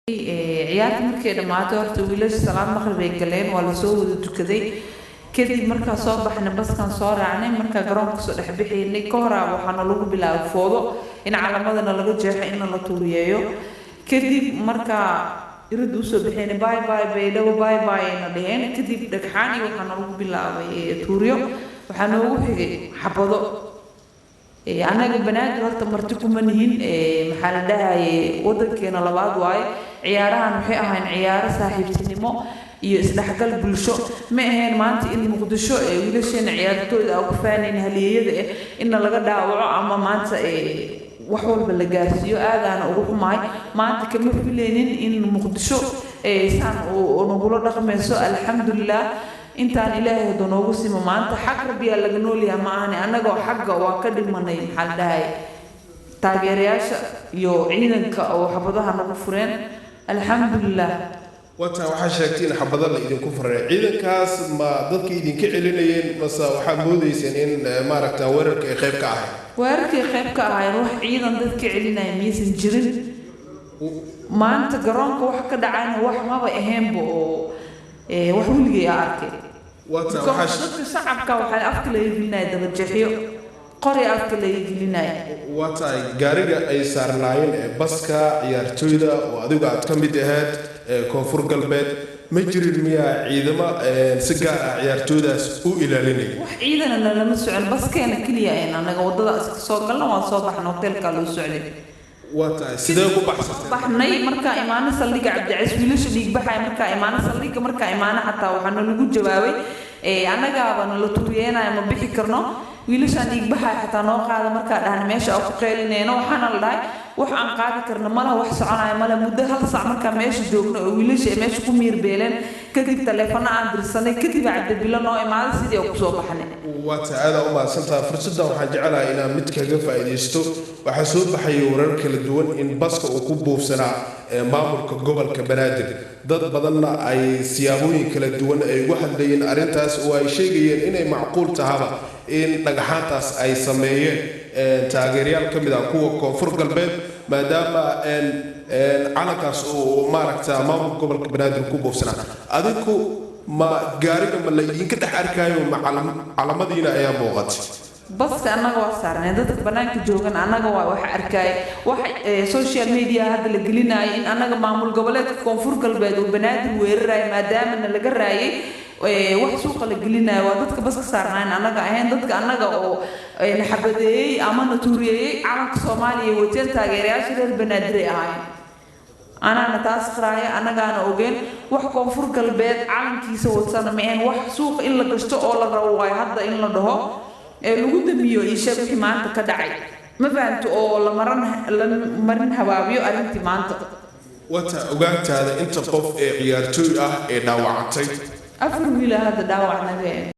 Ciyaarta markay dhammaatay, horta wiilasha salaad maqrib ay galeen, waa lasoo wada tukaday. Kadib markaa soo baxnay, baskan soo raacnay. Markaa garoonka kasoo dhex bixaynay ka horaa, waxaana lagu bilaabay foodo, in calamadana laga jeexo, inna la tuuriyeeyo. Kadib markaa iridda usoo bixaynay, "Bye bye Baydhabo, bye bye," ayna dheheen. Kadib dhagxaan iyo waxaana lagu bilaabay tuuryo, waxaa noogu xigay xabado. Annaga Banaadir horta marti kuma nihin. Maxaa la dhahaye, wadankeena labaad waaye. Ciyaarahan waxay ahayn ciyaaro saaxiibtinimo iyo isdhexgal bulsho. Ma ahayn maanta in Muqdisho wiilasheena ciyaartooyda aan ku faanayn, halyeeyada inna laga dhaawaco ama maanta wax walba la gaarsiiyo. Aadaana ugu xumahay. Maanta kama filaynin in Muqdisho saan nagula dhaqmayso. Alxamdulilah, intaan Ilaahay hadduu noogu simo. Maanta xag Rabbiyaa laga noolyahay, ma ahani annagoo xagga waa ka dhimanay. Maxaa la dhahay, taageerayaasha iyo ciidanka oo xabadaha nagu fureen, alxamdulilah. Wata waxaa sheegtay in xabado la idinku furay. Ciidankaas ma dadka idinka celinayeen, mase waxaa moodayseen in maaragta weerarka ay qayb ka ahayd? Weerarkay qayb ka ahaayeen. Wax ciidan dadka celinaya miyaysan jirin. Maanta garoonka wax ka dhacayna wax maba ahaynba oo wax weligay aa arkay. Wata waxaa dadka shacabka waxaa afka laga gelinaya dabajeexyo, qori afka laga gelinaya. Waa tahay, gaariga ay saarnaayeen ee baska ciyaartooyda oo adigu aad ka mid ahayd ee Koonfur Galbeed, ma jirin miyaa ciidamo si gaar ah ciyaartooydaas u ilaalinaya? Wax ciidana nalama socon. Baskeena keliya ayn annaga waddada iska soo galna, waan soo baxna, hoteelkaa loo socday. Waa tahay, sidee ku baxsateen? Baxnay markaa imaano saldhigga Cabdicasiis. Wiilasha dhiigbaxaya markaa imaano saldhigga, markaa imaano xataa waxaa nalagu jawaabay, annagaaba nala tuuriyeenaya, ma bixi karno. Wiilashaan dhiigbaxaya xataa noo qaada markaa dhahna, meesha aan ku qeylinayno, waxaana la dhahay wax aan qaadi karno malaha, wax soconaya male. Muddo hal sac markaa meesha joogno oo wiilasha ay meesha ku miir beeleen, kadib taleefano aan dirsanay, kadib Cabdibilo noo imaaday, sidii aan kusoo baxnay. Waa tahay, aada u mahadsantaha. Fursaddan waxaan jecelahay inaan mid kaga faa'iidaysto. Waxaa soo baxaya warar kala duwan in baska uu ku buufsanaa maamulka gobolka Banaadir. Dad badanna ay siyaabooyin kala duwan ay uga hadlayeen arrintaas oo ay sheegayeen inay macquul tahaba in dhagaxaantaas ay sameeyeen taageerayaal ka mid ah kuwa Koonfur Galbeed, maadaama calankaas uu maaragta maamulka gobolka Banaadir ku buufsanaa. Adinku ma gaariga ma la idinka dhex arkaayo, ma calamadiina ayaa muuqatay? Baska annaga waa saarnay. Dadka banaanka joogan annaga waa wax arkay. Wax social media hadda la gelinayo in annaga maamul goboleedka Koonfur Galbeed uu Banaadir weerarayo maadaamana laga raayay, wax suuqa la gelinayo waa dadka baska saarnayn, annaga ahayn. Dadka annaga oo na xabadeeyey ama na tuuriyeeyey calanka Soomaaliya wateen, taageerayaasha reer Banaadir ay ahaayeen. Anaana taas qiraaya, annagaana ogeen. Wax Koonfur Galbeed calankiisa wadsana ma ahayn. Wax suuqa in la gashto oo la rabo waayo hadda in la dhaho ee lagu damiyo iisheeg wixii maanta ka dhacay, ma fahamto, oo la maran la marin habaabiyo arrintii maanta. Wata ogaantaada, inta qof ee ciyaartooy ah ee dhaawacantay? 4 wiila hadda dhaawac naga.